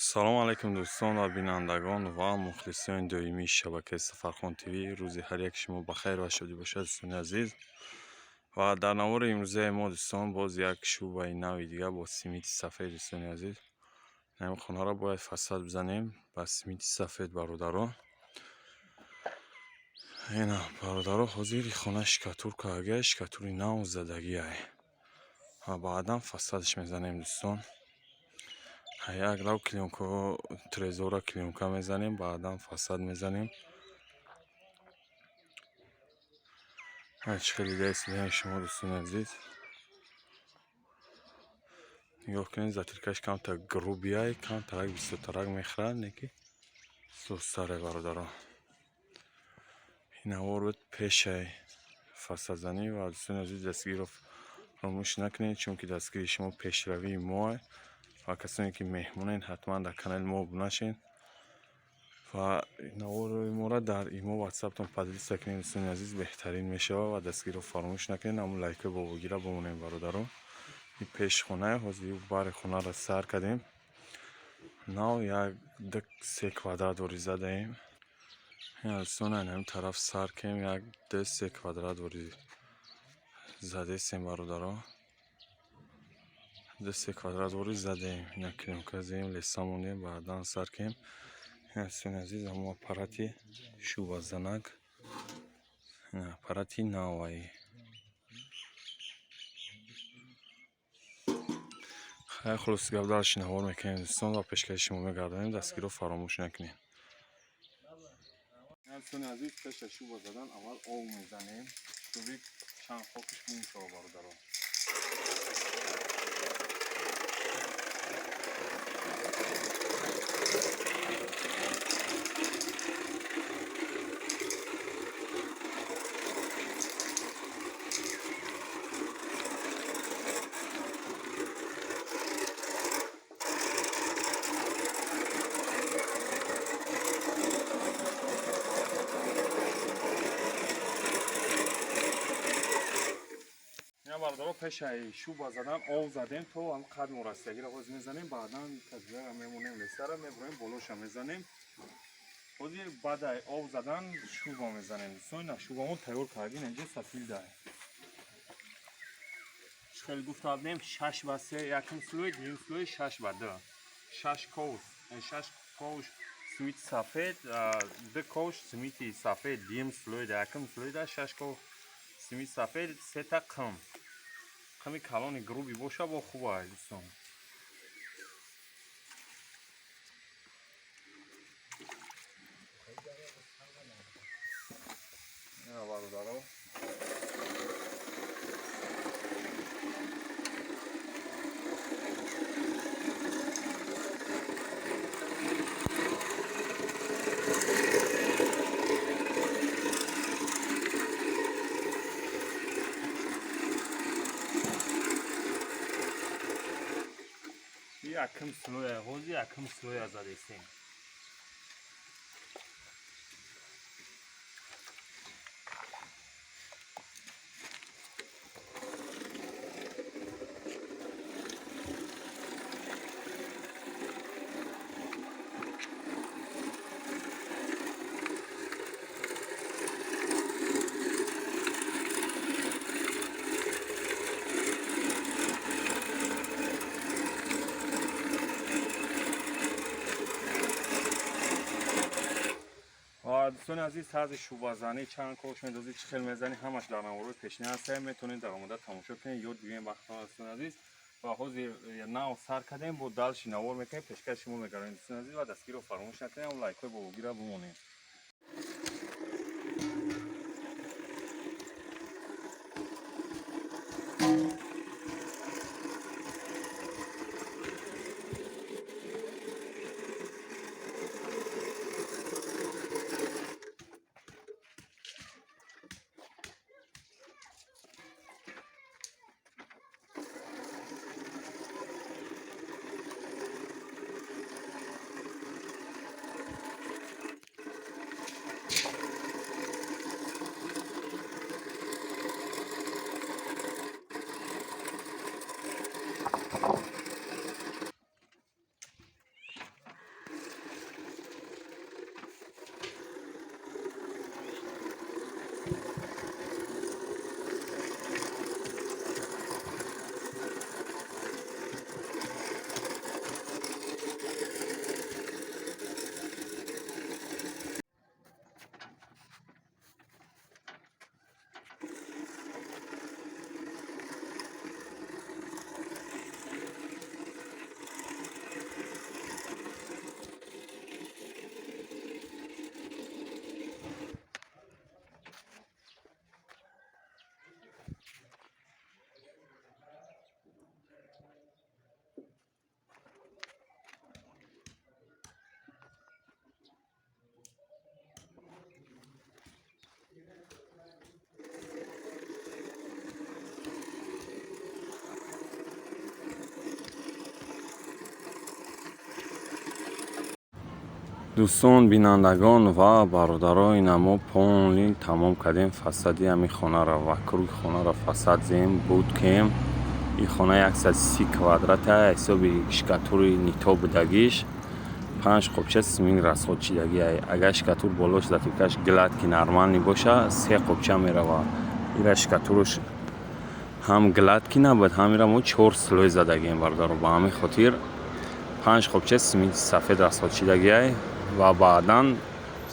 Салому алайкум, дӯстон ва бинандагон ва мухлисони доимии шабакаи Сафархон ТВ. Рӯзи ҳар яки шумо ба хайр ва шодӣ бошад, дӯстони азиз. Ва дар навори имрӯзаи мо, дӯстон, боз як шӯъбаи нави дигар бо симити сафед, дӯстони азиз. Ин хонаро бояд фасад бизанем ба симити сафед, бародаро. Ина, бародаро, ҳозир хона штукатурка ага, штукатури нав задагиай. Ва баъдан фасадаш мезанем, дӯстон. Як лав клеёнка, трезора клеёнка мезанем, баъдан фасад мезанем. Чӣ хеле дидаи шумо, дӯстони азиз. Нигоҳ кунед, затиркаш камтар грубияй, камтарак бисёртарак мехӯрад, не ки сустаре, бародаро. Ин навор буд пешаи фасадзанӣ ва, дӯстони азиз, дастгириро фаромӯш накунед, чунки дастгирии шумо пешравии моа. Ва касоне ки меҳмонед, ҳатман дар канали мо обуна шед ва навори моро дар имо, ватсаптон поделиться кунед, дӯстони азиз, беҳтарин мешавад. Ва дастгириро фаромӯш накунед, ҳамун лайкҳои бобогира бимонед, бародаро. Ин пешхонае, ҳозир бари хонаро сар кардем. Нав як ду се квадрат ворӣ задаем. Дӯстон, ҳамин тараф сар кардем, як ду се квадрат ворӣ задестем, бародаро. Ду се квадрат ворӣ задаем. Ина клеёнка задем, леса мондем, баъдан сар кардем. Дӯстони азиз, ҳамон аппарати шӯъбазанак, аппарати наваи. Хайр, хулоси гап, дарши навор мекунем, дӯстон, ва пешкаши шумо мегардонем. Дастгириро фаромӯш накунед. Дӯстони азиз, пеш аз шӯъба задан аввал об мезанем, шӯби чанд хокиш гум шавад, бародаро. Бародаро, пешаи шӯъба задан об задем, то ҳам қад морастагиро ҳозир мезанем, баъдан тазбиҳара мемонем, лесара мебурем, болоша мезанем. Ҳозир баъдаи об задан шӯъба мезанем, дӯстон. Ина шӯъбамо тайёр кардем, инҷо сафилдай. Хеле гуфта будем, 6 ба 3 якум слой, дуюм слой 6 ба 2. Шаш ковш, шаш ковш симити сафед, ду ковш симити сафед дуюм слойда, якум слойда шаш ковш симити сафед, сета қим. Қими калони грубый боша, бо хуба, дӯстон. Бародаро, якум слоя, ҳозир якум слоя задестем. Дӯстони азиз, тарзи шӯъбазанӣ, чанд кош мендозӣ, чӣ хел мезанӣ, ҳамаш дар наворҳои пешина ҳаста, метавонед дар омода тамошо кунед, ёд бигиред вақтон, дӯстони азиз. Ва ҳозир нав сар кардем, бо дальше навор мекунем, пешкаши шумо мегардонем, дӯстони азиз. Ва дастгириро фаромӯш накунед, лайкҳои бобогира бимонед. Дӯстон, бинандагон ва бародаро, ина мо полный тамом кардем фасади ҳамин хонаро, вокруг хонаро фасад зем, буд кем. Ин хона 130 квадрата. Ҳисоби штукатури нито будагиш панҷ қопча цемент расход шидагиай. Агар штукатур болош, затиркаш гладкий, нормальный боша, се қопча мерава. Ира штукатуруш ҳам гладкий набуд, ҳам ира мо чор слой задагием, бародаро. Ба ҳамин хотир панҷ қопча цементи сафед расход шидагиай ва баъдан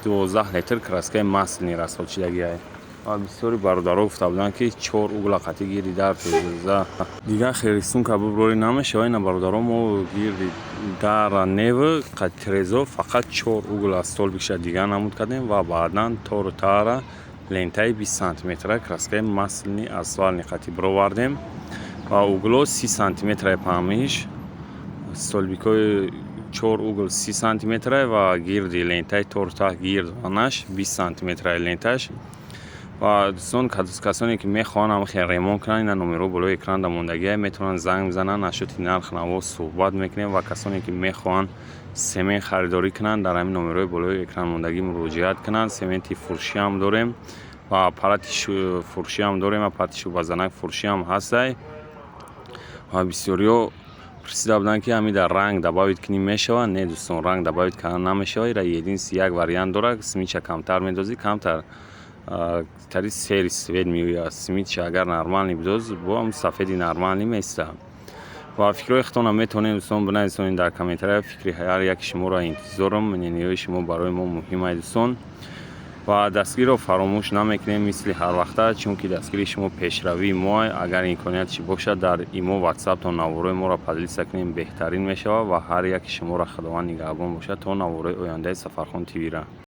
12 литр краскаи масляный расход шидагиай. Ва бисёри бародаро гуфта буданд, ки чор угла қатӣ гирди дар теза дигар хел рисунка буброрӣ намешава. Ина, бародаро, мо гирди дара неву қати фақат чор угла столбикша дигар намуд кардем ва баъдан тору таара лентаи 20 сантиметра краскаи масляный асфальтный қатӣ бировардем ва угло 30 сантиметраи паҳмиш. Столбикҳои чор угол 30 сантиметра ва гирди лентаи тору таҳ гирд ванаш 20 сантиметраи ленташ. Ва дӯстон, касоне ки мехоҳанд ҳама хел ремонт кунанд, ина номерҳо болои экран мондагиа, метавонанд занг бизананд, насчёти нарх наво суҳбат мекунем. Ва касоне ки мехоҳанд семент харидорӣ кунанд, дар ҳамин номерҳои болои экран мондагӣ муроҷиат кунанд. Сементи фурӯшиам дорем ва аппарати фурӯшиам дорем, аппарати шӯъбазанак фурӯшиам ҳастай. Ва бисёриҳо пурсида буданд, ки ҳамин дар ранг добавить кунӣ мешавад? Не, дӯстон, ранг добавить кардан намешавад. Ира единственный як вариант дорад: цементша камтар медозӣ, камтар тари серый цвет меояд. Цементша агар нормальный бидоз, бо ҳам сафеди нормальный меистад. Ва фикрҳои худтонро метавонед, дӯстон, бинависонед дар комментария. Фикри ҳар яки шуморо интизорам, мненияҳои шумо барои мо муҳим ай, дӯстон. Ва дастгириро фаромӯш намекунем, мисли ҳарвақта, чунки дастгирии шумо пешравии мо. Агар имкониятш бошад, дар имо, ватсаптон наворҳои моро поделиться кунем, беҳтарин мешавад. Ва ҳар яки шуморо Худованд нигаҳбон бошад то наворҳои ояндаи Сафархон ТВра.